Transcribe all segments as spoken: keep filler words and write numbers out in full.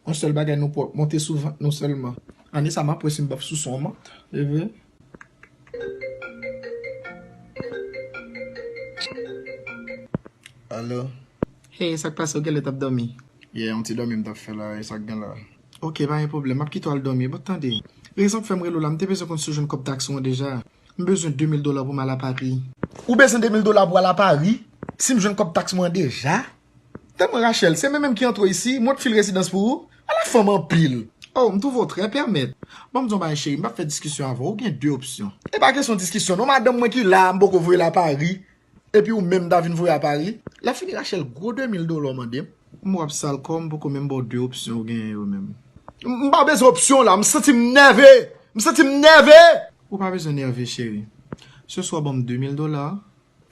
Yon sèl bagay nou pwòp, monte sou vant nou sèlman. Ane sa m ap wè si m p ap sou son mant. E vre? Alo? Hey, sa k pase? Ou genlè t ap dòmi? Yeah, yon ti dòmi m t ap fè la, e sa k gen la? Ok, pa gen pwoblèm, m ap kite w al dòmi. Bon, tande, rezon k fè m rele w la, m te bezwen konn si w jwenn kòb taks ou an deja. M bezwen de mil dola pou m al a Pari. Ou bezwen de mil dola pou al a Pari? Si m jwenn kòb taks mwen an deja? Tande mwen, Rachel, se mwen menm ki antre w isi, mwen k fil rezidans pou ou. Ala fanm anpil. Oh, m twouve w trè pèmèt. Bon, m di w yon bagay, cheri, m p ap fè diskisyon avè w, ou gen de opsyon. E pa kesyon diskisyon non, madanm mwen ki la, m poko voye l a Pari. Epi ou menm ta vin voye a Pari. Lè fini Rachel gwo de mil dola w mande m. M wè w ap sal kò w, m poko menm ba w de opsyon ou genyen yo menm. M m pa bezwen opsyon la, m santi m nève! M santi m nève! Ou pa bezwen nève, cheri. Se swa ban m de mil dola,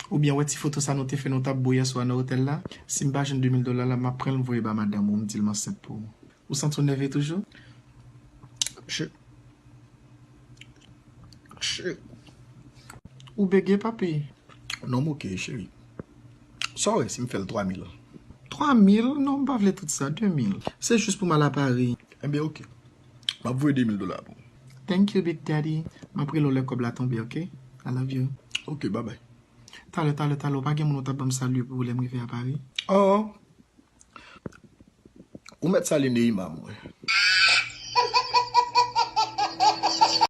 oubyen wè ti foto sa nou te fè nou t ap bo yèswa nan otèl la. Si m pa jwenn de mil dola la, m ap pran l voye ba madanm ou, m di l m ansent pou ou. Ou santi w nève toujou? Shit. Shit. Ou bege, papi? Non, m ok, cheri. Sa w wè si m fè l twa mil? Twa mil? Non, m pa vle tout sa, de mil. Se jis pou m al a Pari. Enben, ok. M ap voye de mil dola pou ou. Thank you, Big Daddy. M ap rele w lè kòb la tonbe, ok? I love you. Ok, babay. Talè, talè, talè, ou pa gen moun ou t ap ban m salye pou ou lè m rive a Pari? Oh. Ou mèt salye Neima, mwen.